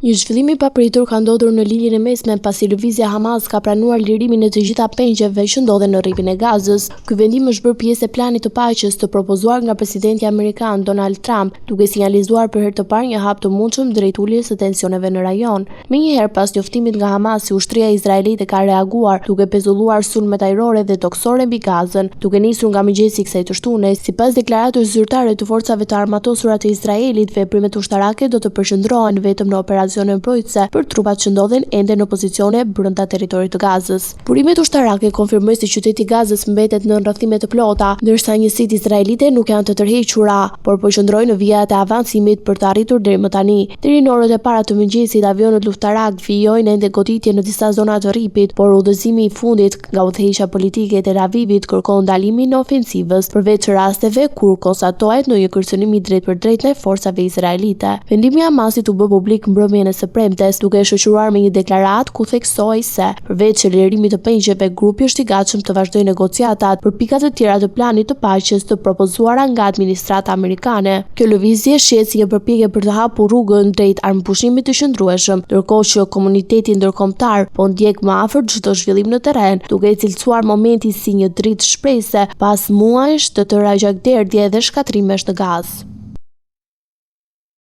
Një zhvillim i papritur ka ndodhur në Lindjen e Mesme pasi lëvizja Hamas ka pranuar lirimin e të gjitha pengjeve që ndodhen në Rripin e Gazës. Ky vendim është bërë pjesë e planit të paqes të propozuar nga presidenti amerikan Donald Trump, duke sinjalizuar për herë të parë një hap të mundshëm drejt uljes së tensioneve në rajon. Menjëherë pas njoftimit nga Hamasi, ushtria izraelite ka reaguar, duke pezulluar sulmet ajrore dhe tokësore mbi Gazën, duke nisur nga mëngjesi i kësaj të shtune. Sipas deklaratës zyrtare të Forcave të Armatosura të Izraelit, veprimet ushtarake do të përqendrohen vetëm në operacione mbrojtëse për trupat që ndodhen ende në pozicione brenda territorit të Gazës. Burimet ushtarake konfirmojnë se qyteti i Gazës mbetet nën rrethime të plota, ndërsa njësitë izraelite nuk janë të tërhequra, por po qëndrojnë në vijat e avancimit për të arritur deri më tani. Deri në orët e para të mëngjesit, avionët luftarakë vijojnë ende goditje në disa zona të Rripit, por udhëzimi i fundit nga udhëheqja politike e Tel Avivit kërkon ndalimin e ofensivës, përveç rasteve kur konstatohet ndonjë kërcënim i drejtpërdrejtë ndaj forcave izraelite. Vendimi i Hamasit u bë publik mbrëmjen e së premtes, duke e shoqëruar me një deklaratë ku theksohej se, Përveç lirimit të pengjeve, grupi është i gatshëm të vazhdojë negociatat për pika të tjera të planit të paqes të propozuara nga administrata amerikane. Kjo lëvizje shihet si një përpjekje për të hapur rrugën drejt armëpushimit të qëndrueshëm, ndërkohë që komuniteti ndërkombëtar po ndjek më afër çdo zhvillim në terren, duke e cilësuar momentin si një dritë shprese pas muajsh të tëra gjakderdhje dhe shkatërrimesh në Gazë.